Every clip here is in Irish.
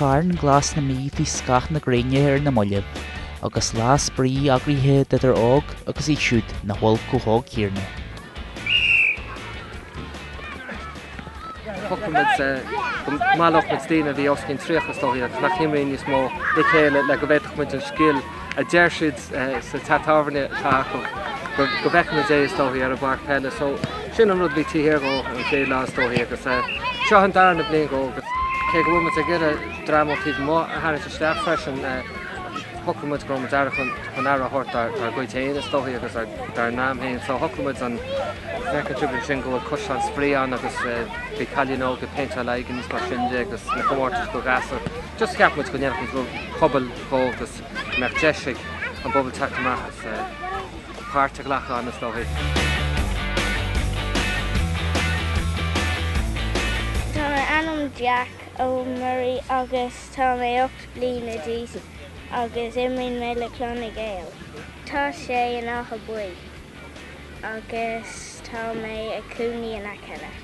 Carn Glas na Mí faoi scáth na gréine ar na mallaibh, agus lá spraoi eagraithe d'idir óg agus iad siúd nach bhfuil chomh hóg céanna. Shocraigh muid go mbaileodh muid daoine a bhí os cionn 30 is dóichí agus nach n-imríonn níos mó le chéile le go bhféadfadh muid an scil a deir siad sa teach tábhairne atá acu go bhfeicfidh muid é is dóichí ar an bpáirc peile. So sin an rud a bhí taobh thiar dhó an chéad lá is dóichí agus seo an darna bliain dhó agus cé go bhfuil muid ag iarraidh dream ó taobh amuigh a tharraingt isteach freisin shocraigh muid go raibh muid aire chun chun aire a thabhairt dár dár gcuid féin is dóichí agus dár ndream féin. So shocraigh muid an bhfeiceann sibh ansin go bhfuil caisleán spraoi ann agus bhí cailín óg ag péinteáil aghaidh agus mar sin de agus na comórtais do ghasúir. Just cheap muid go ndéanfadh muid rud pobail dhó agus go mbeadh deis ag an bpobal teacht amach agus páirt a ghlacadh ann is dóichí. Tá m'ainm Jack Ó Muirí agus tá mé 8 bliana d'aois agus imríonn mé le Clann na nGael. Tá sé in Áth Buí agus tá mé ag cónaí in aice leis.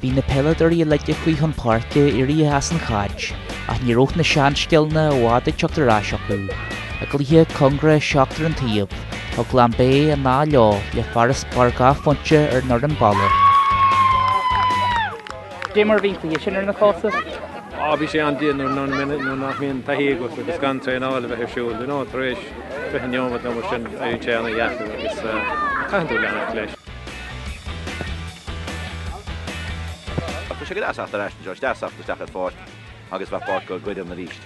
Bhí na peileadóirí uilig a chuaigh chun páirce éirithe as an chaid, ach ní raibh na seanscileanna i bhfad ag teacht ar ais acu. I gcluiche cóngarach seachtar an taobh, thug Glenbeigh an lá leo le farasbarr 2 phointe ar an fhoireann baile. Dé mar a bhí an cluiche sin ar na cosa? Á, bhí sé an-dian nuair nach mbíonn taithí agat agus gan traenáil a bheith ar siúl, you know, tar éis 20 neomat nó mar sin, éiríonn sé an-dheacair agus caitheann tú leanacht leis. Ach tá sé go deas theacht ar ais anseo, is deas theacht isteach ar pháirc agus bheith páirteach i gcoirm arís.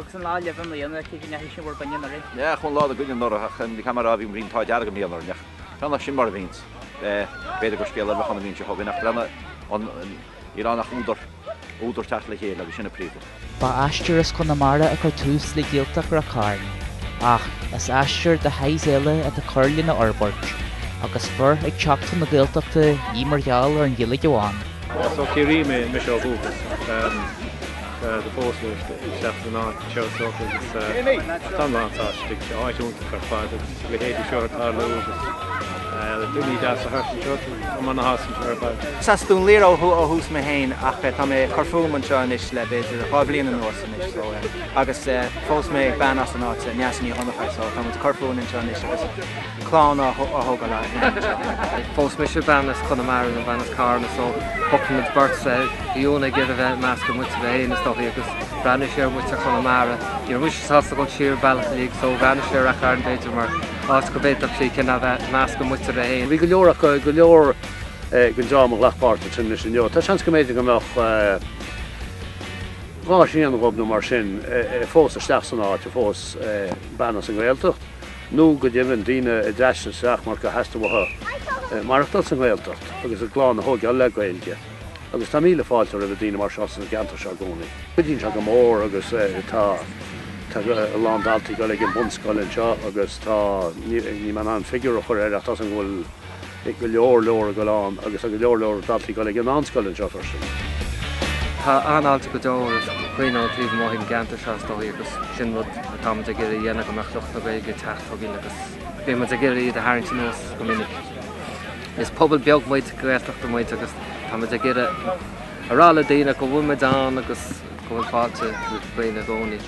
Agus an lá libh i mbliana, cé go ndeachaigh sibh bhur gcoinne anuraidh? Yeah, chuaigh an lá inár gcoinne anuraidh ach ní caithfidh mé a rá bhí an t-ádh dearg i mbliana orainn ach Tá sin mar a bhíonns. B'fhéidir gur scéal eile a bheadh ann an bhliain seo chugainn ach leana an níl ann ach údar, údar teacht le chéile agus sin an príomhrud. Ba aistear as Conamara a chuir tús le Gaeltacht Ráth Cairn, ach is aistear de shaghas eile atá ag cur lena fhorbairt, agus fir ag teacht chun na Gaeltachta ní mar gheall ar an Ghaeilge amháin. Is ó Chiarraí mé, mise ó dhúchas. Do phós mé isteach san áit seo is dócha agus táim lánsásta, áit iontach ar fad agus a leithéidí seo ag tarlú agus daoine deasa thart anseo, táim ana-shásta anseo ar fad. Is as Dún Laoghaire ó thús mé féin ach tá mé ag cur fúm anseo anois le b'fhéidir 2 bhliain anuas anois so agus phós mé bean as an áit, Neasa Ní Dhonncha, so tá muid ag cur fúinn anseo anois agus clann á thógáil againn. Phós mise bean as Conamara nó bean as Carna so shocraigh muid beirt bhí Úna ag iarraidh a bheith i measc a muintire féin is dóichí agus bhreathnaigh sí ar mhuintir Chonamara. Ní raibh mise sásta dul siar an bealach uilig so bhreathnaigh sí ar Rath Chairn b'fhéidir mar áit go bhféadfadh sí cineál a bheith i measc a muintire féin. Bhí go leor acu, go leor den dream a ghlac páirt ansin anois inniu. Tá seans go mb'fhéidir go mbeadh 2 thrian dhóibh nó mar sin a phós isteach san áit, a phós bean as an nGaeltacht. nó go deimhin daoine a d'aistrigh isteach mar gur theastaigh uathu maireachtáil sa nGaeltacht agus a gclann a thógáil le Gaeilge agus tá míle fáilte roimh daoine mar seo sa gceantar seo i gcónaí. Cuidíonn sé go mór agus tá tá a lán daltaí ag dul ag an bunscoil anseo agus tá, níl mé in ann figiúr a chur air ach tá 's agam go bhfuil go leor leor ag dul ann agus tá go leor leor daltaí ag dul ag an meánscoil anseo freisin. Tá an-fháilte go deo roimh dhaoine ón taobh amuigh ag an gceantar seo is dóichí agus sin rud atá muid ag iarraidh a dhéanamh go mbeadh lucht na Gaeilge ag teacht chugainn agus bíonn muid ag iarraidh iad a tharraingt anuas go minic. Is pobal beag muid, Gaeltachta muid agus tá muid ag iarraidh a rá le daoine go bhfuil muid ann agus go bhfuil fáilte roimh dhaoine i gcónaí.